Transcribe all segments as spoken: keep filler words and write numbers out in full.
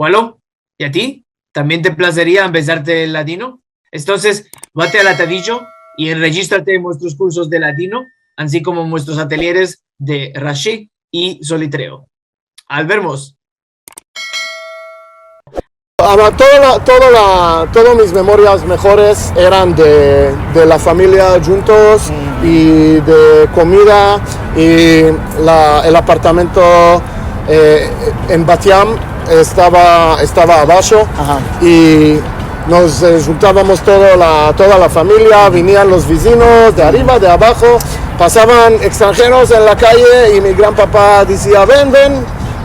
Malo, i a ti? Tambien te plazeria ambezarte el ladino? Entonses, vate al atadijo i enrejistrate en muestros kursos de ladino, ansi komo en muestros atelieres de Rashi i Solitreo. Al vermos! Ahora, toda la, toda la, todas mis memorias mejores eran de, de la familia juntos i de komida i la, el apartamento, eh, en Bat Yam estava, estava abasho. Aha. I mos, eh, djuntavamos toda la, toda la familia, vinian los vizinos de arriva, de abajo, pasavan ekstranjeros en la kaye i mi gran papa dizia: "Ven, ven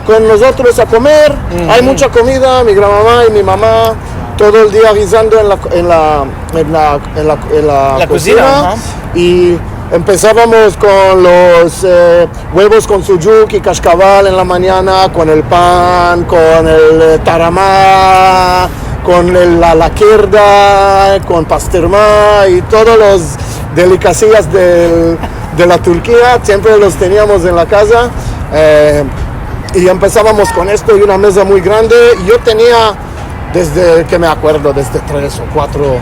kon mozotros a komer, ay mucha komida." Mi gran mama i mi mama todo el dia gizando en la, en la, en la, en la, en la kozina, aha. I empesavamos kon los, eh, uevos kon sujuk i kashkaval en la manyana, kon el pan, kon el, eh, tarama, kon el, la, la kerda, kon pastirma i todos los delikasias del, de la Turkia, siempre los teniamos en la kaza. Eh, i empesavamos kon esto i una meza muy grande. Yo tenia, desde ke me akuerdo, desde tres o kuatro,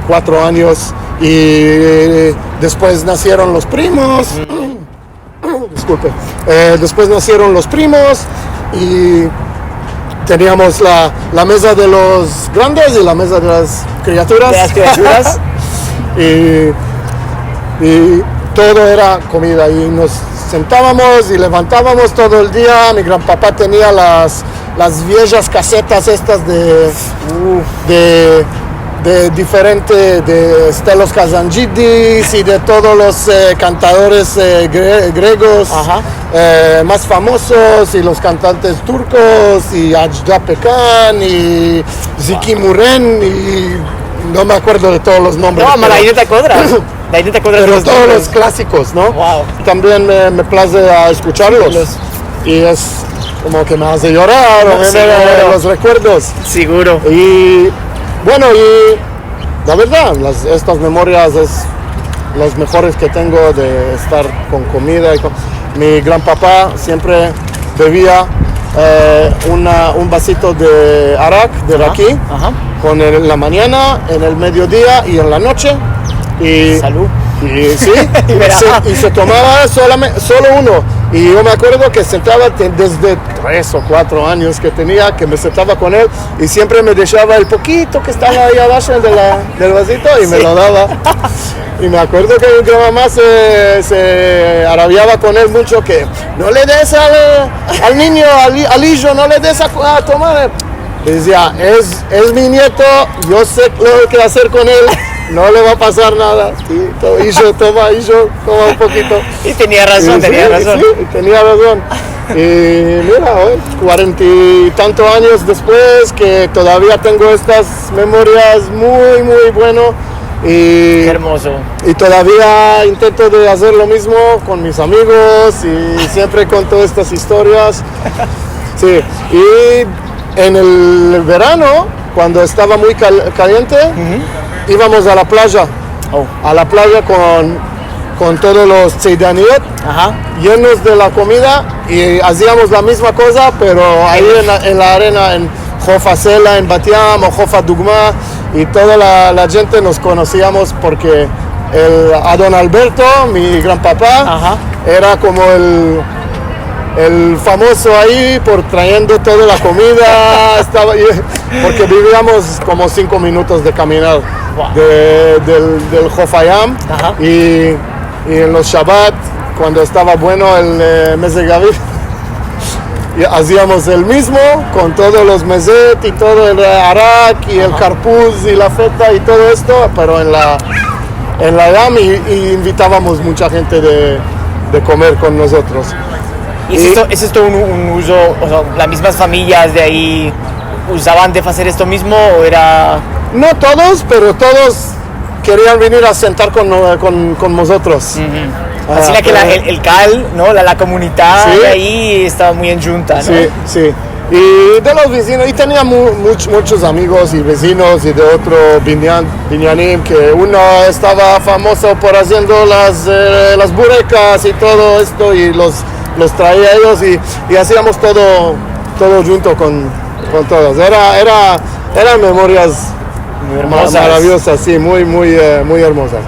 kuatro anyos, i despues nasieron los primos. Diskulpe. Eh, despues nasieron los primos i teniamos la, la meza de los grandes i la meza de las kriaturas. De las kriaturas. I, i todo era komida i mos sentavamos i levantavamos todo el dia. Mi gran papa tenia las, las viejas kasetas estas de, de, de diferente, de Stelos Kazantzidis i de todos los, eh, kantadores, eh, gre-, gregos, aha, eh, mas famosos, i los kantantes turkos, i Ajda Pekkan, i Zeki Müren, i no me akuerdo de todos los nombres. No, pero de ayi no te akuerdas. De ayi no te akuerdas de los nombres. Pero todos los klasikos, no? Wow. Tambien me, me plaze a eskucharlos. Los I es komo ke me aze yorar, no, o me, me, los rekuerdos. Siguro. I, bueno, i la verdad, las, estas memorias es las mejores ke tengo de estar kon komida i kon, mi gran papa siempre bevia, eh, una, un vasito de arak, de raki, aha, kon el, en la manyana, en el mediodia i en la noche. I, salud. I, si, i se, i se tomava solame-, solo uno. I yo me akuerdo ke sentava te-, desde tres o kuatro anyos ke tenia, ke me sentava kon el, i siempre me deshava el pokito ke estava ayi abasho de la, del vasito, i me lo dava. I me akuerdo ke mi gran mama se, se arabiava kon el muncho, ke: "No le des al, al ninyo, al, al ijo, no le des a, a tomar." Le dizia: "Es, es mi nieto, yo se lo ke azer kon el, no le va a pasar nada." I to-, ijo, toma, ijo, toma un pokito. I tenia razon, i tenia razon. Si, i tenia razon. I mira, oy, kuarenta i tanto anyos despues ke todavia tengo estas memorias muy, muy bueno. I, ke ermozo. I todavia intento de azer lo mizmo kon mis amigos i siempre konto estas istorias. Si, i en el verano, kuando estava muy kal-, kaliente, ivamos a la playa. Oh. A la playa kon, kon todos los tseidaniot, aha, yenos de la komida, i aziamos la mizma koza, pero ayi en la, en la arena, en Hof Asela, en Bat Yam, o Hof Adugma, i toda la, la djente mos konosiamos porke el Adon Alberto, mi gran papa, aha, era komo el, el famozo ayi por trayendo toda la komida, estava, porke biviamos komo sinko minutos de kaminar, wow, de, del, del Hof Ayam, aha, i, i en los Shabat, kuando estava bueno el, eh, mezeg aviv, i aziamos el mizmo kon todos los mezet i todo el arak i el, aha, karpuz i la feta i todo esto, pero en la, en la Ayam i, i invitavamos muncha djente de, de komer kon mozotros. I es esto, es esto un, un uzo, o sea, las mizmas familias de ayi uzavan de azer esto mizmo o era? No todos, pero todos kerian venir a sentar kon, kon, kon mozotros. Uhu. Ah, asina ke la, pero el, el kal, no? La, la komunidad, si, ayi estava muy endjunta, no? Si, si. I de los vizinos, i tenia mu-, much-, munchos amigos i vizinos i de otro binyan, binyanim, ke uno estava famozo por aziendo las, eh, las burekas i todo esto, i los, los traia eyos i, i aziamos todo, todo djunto kon, Kon todas. Era, era, eran memorias ma-, maraviyozas, si, muy, muy, e, muy ermozas.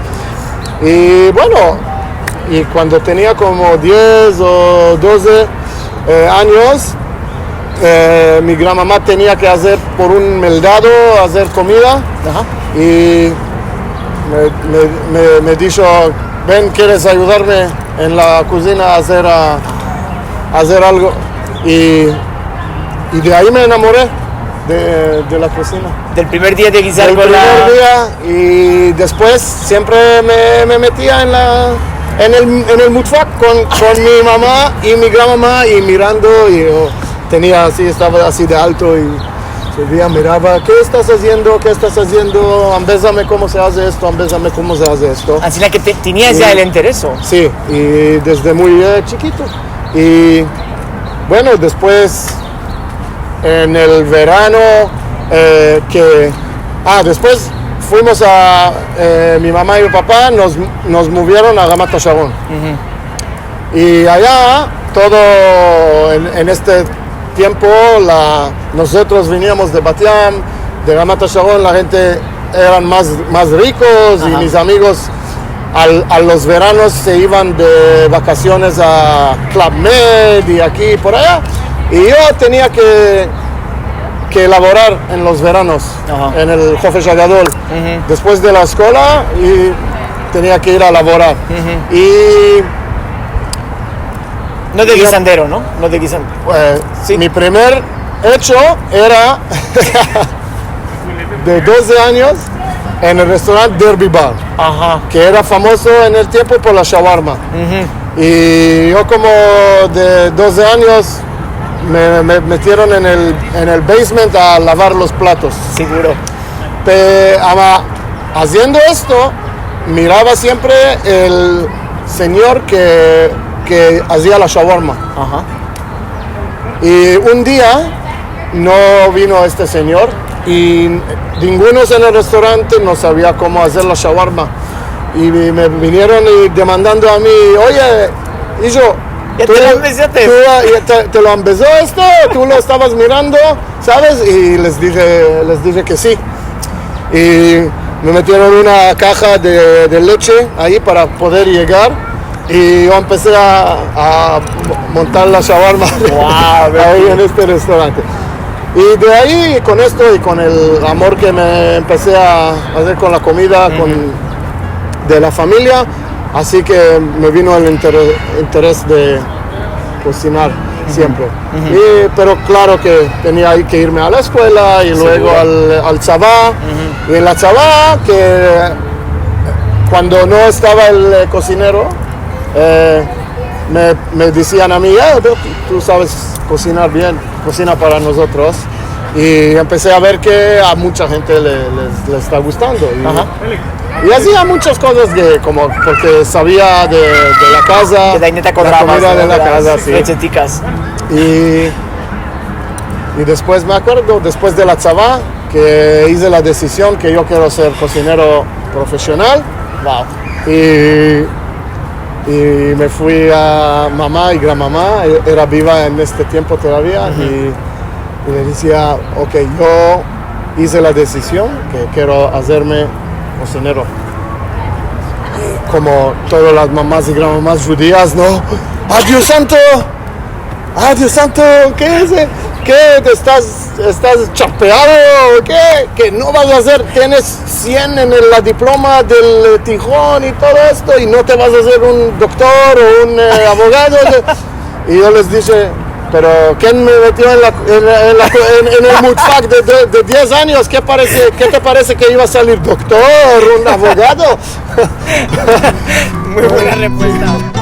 I bueno, i kuando tenia komo diez o doze, e, anyos, e, mi granmama tenia ke azer por un meldado, azer komida. I me, me, me, me disho: "Ben, keres ayudarme en la kozina a azer, a, a azer algo?" I, i de ayi me enamore de, de la kozina. Del primer dia de gizar kon la... Del primer dia, i despues siempre me, me metia en la, en el, en el mutfak kon, kon mi mama i mi granmama i mirando, i yo tenia ansi, estava ansi de alto i subia, mirava: "Ke estas aziendo? Ke estas aziendo? Ambezame komo se aze esto, ambezame komo se aze esto." Ansina ke te-, tenias ya el intereso. Si, i desde muy, e, chikito. I bueno, despues en el verano, e, ke, a, despues fuimos a, e, mi mama i mi papa nos, nos movieron a Ramat Asharon. I aya, todo en, en este tiempo, la, mozotros viniamos de Bat Yam, de Ramat Asharon, la djente eran mas, mas rikos, i mis amigos al, a los veranos se ivan de vakasiones a Club Med i aki i por aya. I yo tenia ke, ke lavorar en los veranos, en el Hofesh Agadol, despues de la eskola, i tenia ke ir a lavorar. I No de gizandero, no? No de gizandero. E, si. Mi primer echo era de doze anyos en el restaurant Derby Bar, ke era famozo en el tiempo por la shawarma. I yo komo de doze anyos me, me metieron en el, en el basement a lavar los platos. Seguro. Pe-, ama, aziendo esto, mirava siempre el sinyor ke, ke azia la shawarma. I un dia no vino este sinyor i ningunos en el restaurante no savia komo azer la shawarma. I me vinieron i demandando a mi: "Oye, ijo, tu, te lo ambezaste? Tu, e, te, te lo ambezo esto? Tu lo estavas mirando?" Saves? I les dishe, les dishe ke si. I me metieron una kaja de, de leche ayi para poder yegar. I yo empesi a, a montar la shawarma ayi en este restaurante. I de ayi, kon esto i kon el amor ke me empesi a azer kon la komida, kon, de la famiya, ansi ke me vino el intere-, interes de kozinar siempre. I, pero klaro ke tenia ke irme a la eskola i luego al, al tzava. I en la tzava, ke kuando no estava el, e, kozinero, e, me, me dizian a mi: "E, tu, tu saves kozinar bien, kozina para mozotros." I empesi a ver ke a muncha djente le, le, le esta gustando. I, i azia munchas kozas ke, komo, porke savia de, de la kaza, la komida de la kaza, si. Rechetikas. I, i despues me akuerdo, despues de la tzava, ke ize la desizion ke yo kero ser kozinero profesional. I, i me fui a mama i granmama, e-, era biva en este tiempo todavia, i, i le dizia: "Okey, yo ize la desizion ke kero azerme kozinero." I komo todas las mamas i granmamas djudias, no? "Ay, Dio santo! Ay, Dio santo! Ke es? Ke te estas, estas chapeado? Ke, ke no vas a azer? Tienes sien en el, la diploma del, e, tihon i todo esto, i no te vas a azer un doktor o un, e, abogado." I yo les dishe: "Pero ken me metio en la, en la, en la, en, en el mutfak de, de, de diez anyos? Ke parese, ke te parese, ke iva a salir doktor, un abogado?" Muy buena respuesta.